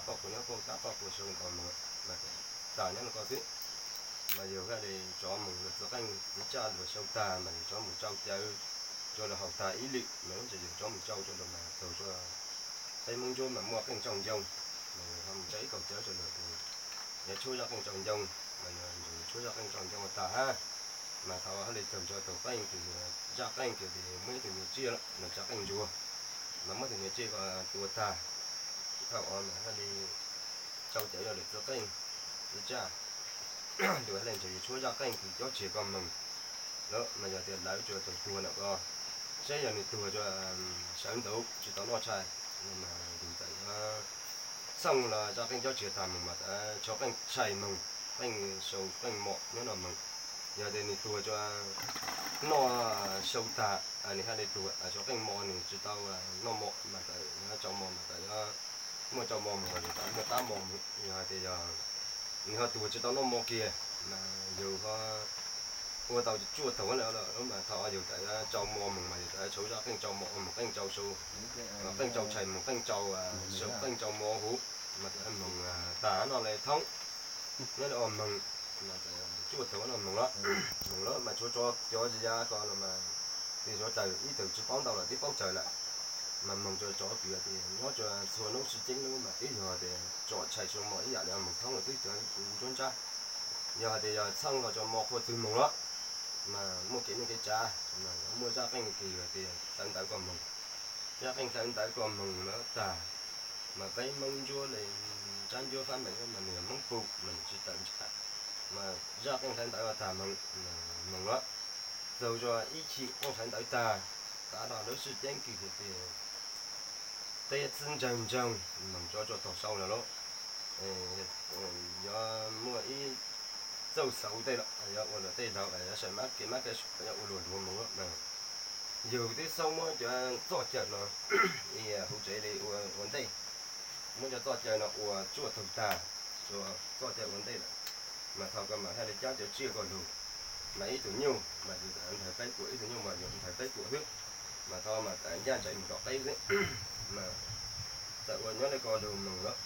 koj puas nyob koj kab koj puas sau nkaus mus, mas tag nyob no koj xwb. Mas yog hais li cov mus luag txiv qeej txiv tsaj luag sau tag mas yog cov mus tsau cawv rau luag haus tag ib lwm mas ib ntsis yog cov mus tsau rau luag mas txaus rau peb Hmoob Ntsuab mas muaj qeej tsau ncoo, mas yog ho mus tsau ib kaug cawv rau luag ces yuav tshuab zaj qeej tsau ncoo, mas yog tshuab zaj qeej tsau ncoo tag hab, mas thaum hais li txaus rau tus qeej tus zaj qeej ces muaj ib tug niag tsiaj lawm mas tsa qeej ntsuag, mas muab tus niag tsiaj ko tua tag, thaum mas hais li tsau cawv rau luag txiv qeej txiv tsaj, luag hais li ntawd yuav tshuab zaj qeej kws cob tseg koj moog lawm mas yog tias lawv tsuas tau tuag ntawm ko, saib yog nws tuag tsuas sawv ntxov tsis tau noj tshais, mas yus txawm yuav txhooj los zaj qeej cob tseg tag moog mas txawm tshuav qeej tshais moog, qeej sau qeej mos nyob no moog. Yog tias nws tuag tsuas noj sau tag, nws hais li tuag tshuav qeej mos nws tsis tau noj mos mas txawm yuav tsau mos mas txawm yuav muaj tsau mos moog mas yus txawm muaj qab mos moog. Yog hais tias yog nws ho tuag tsis tau noj mos kiag mas yus ho ua tau tsuaj taug lawm mas thaum yus txawm yuav tsau mos moog mas yus txawm tshuav zaj qeej tsau mos moog, qeej tsau sau, qeej tsau tshais moog, qeej tsau sau, qeej tsau mos huv, mas txawm moog tag no li thoob nyob li ua moog, mas txawm tsuaj taug no moog lawm, moog lawm mas tshuav cov yav ko los mas tsis tshua tawm, ib tug tsis paub ntau los twb paub tsawg lawm. Mas moog tsuas cov kws tias nyob tsuas txhua hnub sib ceeb lub mas twb yog tias tsom tshais sau mos ib yam li moog thoob los twb cov kuv nruab nrab. Yog hais tias yog txhooj los tsau mos qhua txwg moog lawm, mas muaj kev neej kev tsav, mas muaj zaj qeej kws hais tias hlawv ntawv koj moog, zaj qeej hlawv ntawv koj moog lawm tag, mas peb Hmoob Ntsuab li, tsab Ntsuab Fab Meem mas nws yog Hmoob Pum mas nws tsis tawm ntsha, mas zaj qeej hlawv ntawv tag moog, moog lawm, txaus zog ib chim qeej hlawv ntawv tag, tav no lub sib ceeb kws hais tias teb txhib ntsawg ntsoog moog tso tsuaj taug sau lawm lauj. Yuav muaj ib txauj xauv tej los yuav ua luag tej laug yuav saim mab kev mab kev yuav ua luag luag moog lawm. Yug twb xauj muab cov txoj cawm no huv tsev li ua ntej, muab cov txoj cawm no ua tsuaj taug tag, txoj cawm ua ntej lawm, mas thaum koj mam hais li cab cov tsiaj koj lug, mas ib tug nyuj mas yus nthaws peb kuam, ib tug nyuj mas yus nthaws peb kuam xwb, mas thaum mas txawm ncaj nraim mus tom qeb xwb, mas txawm ua nyob li ko lug moog lawm.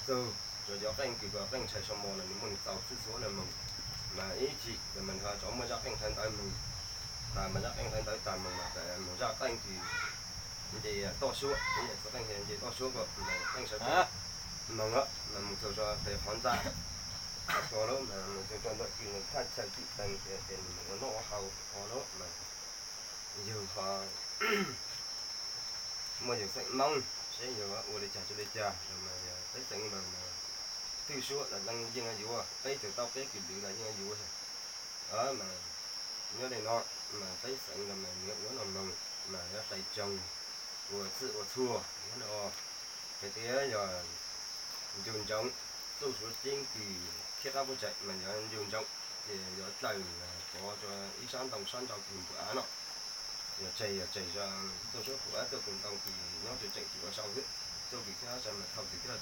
Txug tsuas cov qeej kws ko qeej tshais sau mos los nws muaj nws txaus txhij txhua le moog, mas ib chim mas nws ho tso muaj zaj qeej hlawv ntawv moog, tas mas zaj qeej hlawv ntawv tas moog mas txawm moog zaj qeej kws nce toj suab, ib yam txiv qeej nce toj suab ko, qeej sawv tsees moog lawm mas moog txug rua pem qhov ntxa ko lawm mas moog txug rua ntawm kws nws thaj chaw tim tees ces nws moog ua noj ua haus ko lawm mas yug ho muaj yug xeem Moob seb yug ua li cas tsi li cas los mas yog peb xeem mas mas twj suab los yeej yuav, peb tug tau peb kws lwm los yeej yuav. Mas nyob li no mas peb xeem los mas nws ua no moog mas yuav hlais tsoog ua txhij ua txhua nyob li os. Hais tias yog ncu ntsoov txuj suav ceeb kws thiab qab puab tsaim mas yog ncu ntsoov ces yuav dlawg pov rua ib sab ntoo sab nrau kws npua av no. Yog tseg yog tseg txuj suab kuv av txuj kws ntoo kws nyob tseem tseem kws ua sau xwb, txuj kws thiab sa mas thauj tug thiab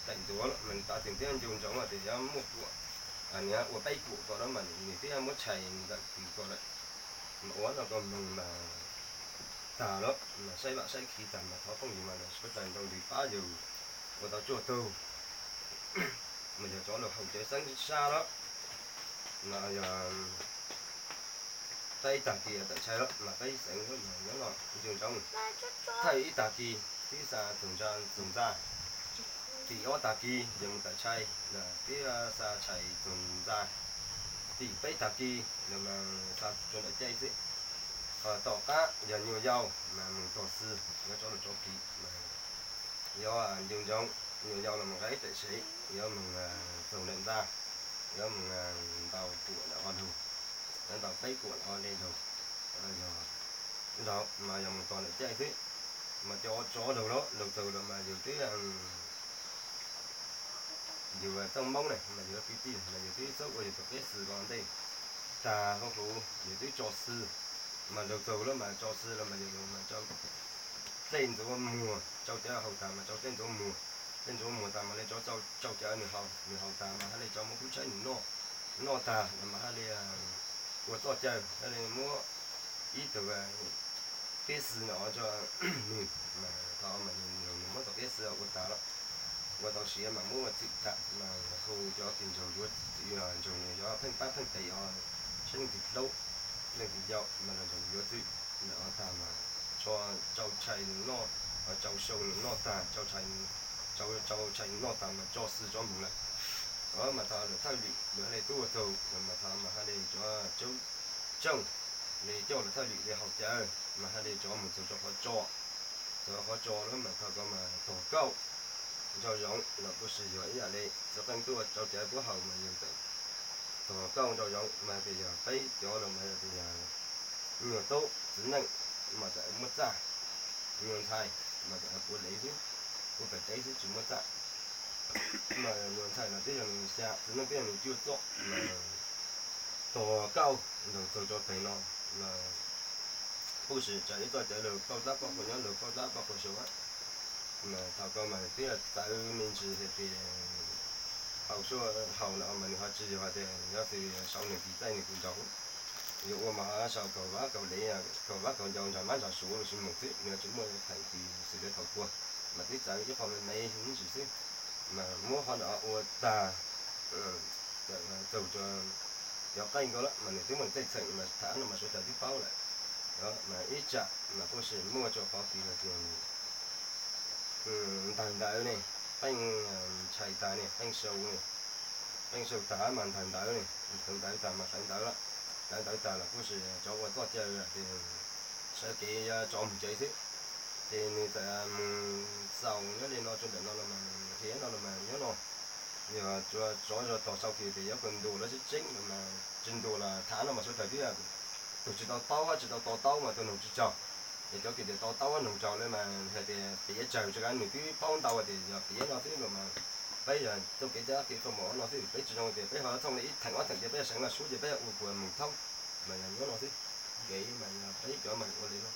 dlaim ntuav mas tav tug thiab ncu ntsoov tias yuav muaj kuam, nws ua peb kuam ko lawm mas nws thiaj muab tshais ntawm kws ko lawm. Mas ua no ko moog mas tag lawm mas saib vam saib khi tag mas thov phooj ywg mas sawv daws nrog ntws pab yug ua tau tsuaj tug. Mas yog cov lug haus cawv xeeb sab lawm mas yog thaij ib tag kis tawm tshais lawm mas peb xeem nyob no ncu ntsoov, thaij ib tag kis twb xa txug ntsa, txug ntxa, tim ob tag kis yog mus tawm tshais twb xa tshais txug ntxa, tim peb tag kis yog mas xa rua ntawm caij xwb. Ho tom qab yog nyuas yaus mas moog tog xwb, yuav tsov lug tsov kis mas yuav ncu ntsoov, nyuas yaus los moog nqa ib daim sev, yuav moog txug ntawm ntxa, yuav moog ntaus kuam ntawm qhov lug, yuav ntaus peb kuam qhov le lug, yog laug mas yog moog tog ntawm caij xwb. Mas cov tsov lug lawm lug txug lawm mas yug twb yug txooj Moob ne mas yug kwv tij mas yug twb xub ua yug tug qeb xwm ko ntej tag huv huv yug twb tso xwm, mas lug txug lawm mas tso xwm lawm mas yug mas tsau dlej ntxuav muag, tsau cawv haus tag mas tsau dlej ntxuav muag, dlej ntxuav muag tag mas le tsau, tsau cawv nws haus, nws haus tag mas hab le tsau muab kub tshaib nws noj, noj tag mas hab le ua txoj cawv hab le muab ib tug qeb xwm no rua nws, mas thaum mas yug muab tug qeb xwm ua tag lawm ua tau siav mas muab ua txwm tham mas hu cov tij ntsug yuav txwm, ntsug nws yuav pheej pab pheej pem os, tsheb leej twg hlub leej twg yau mas los ntsug yuav txwm. Lawm tag mas tso, tsau tshais nws noj, tsau xyau nws noj tag, tsau tshais, tsau tshais nws noj tag mas tso xwb tso mus lawm. Mas thaum lawm thawj lwm lawv hais li tub ua txug mas thaum mas hais li cov tsooj li coj lawv thawj lwm li haus cawv mas hais li tso mus txug rau qhov tso, txug qhov tso lawm mas thaum ko mas tog kauj nraug zoov los kuj sis yog ib yam li txiv qeej tuaj tsau cawv puab haus mas yog tog kauj nraug zoov mas tias yog peb cov los mas yog tias yog nyuag tub txiv neej mas txawm muab txaj, nyuag ntxhais mas txawm puav lev xwb, puav pem teb xwb tsis muab txaj. Mas nyuag ntxhais los twb yog nws xya, txiv neej twb yog nws cuaj txoj mas tog kauj nraug txug rau pem no mas kuj sis tsawv ib txoj cawv lug pauj dlab pauj qhua nyob lug pauj dlab pauj qhua xyoo. Mas thaum ko mas twb yog txawv me ntsis hais tias haus suab haus no mas nws ho tsis yog hais tias yog xwb sau nws tis txaij nws tus nraug. Yuav ua mas ho sau kaum vab kaum lev, kaum vab kaum ncau ntsa mab ntsa suav los sis mus xwb, nws tsis muaj theem tis xwb li thaum kuag. Mas twb txawv ib qho me me ntsis xwb. Mas muab qhov no ua tag, txaug cov qeej nkaus lawm mas nws twb muaj txeej txheem mas tham no mas suav dlawg twb paub lawm. Mas ib tsam mas kuj sis muaj tsuas qhov kis hais tias ntawg ntawd ne, qeej ntshai tag ne, qeej sau ne, qeej sau tag mas ntawg ntawd ne, ntawg ntawd tag mas tawv ntawd lawm. Tawv ntawd tag los kuj sis cov ua txoj cai tias sawv kev yuav tso mus tsev xwb. Ces nws txawm mus xaus nyob li no rau ntawm no los mas, qhia no los mas nyob no yog tsuas tsov zog tog sau kis tias yuav kawg ntuj lawv sib tseeb los mas tsis ntuj los tham no mas suav dlawg twb, tus tsis tau taub hab tsis tau to taub mas tus nug tsis tsaug. Ces cov kis tias to taub hab nug tsaug li mas hais tias piav tsawg tsis kav nws twb paub ntau tias yog piav no xwb los mas peb yog txuj kev cai kev qhuas mom no xwb, peb tsis zoo tias peb ho txhooj li ib theem ob theem ces peb yog seev los suab ces peb yog ua kuas mus thoob. Mas yog nyob no xwb, kev mas yog peb cov mas ua li no.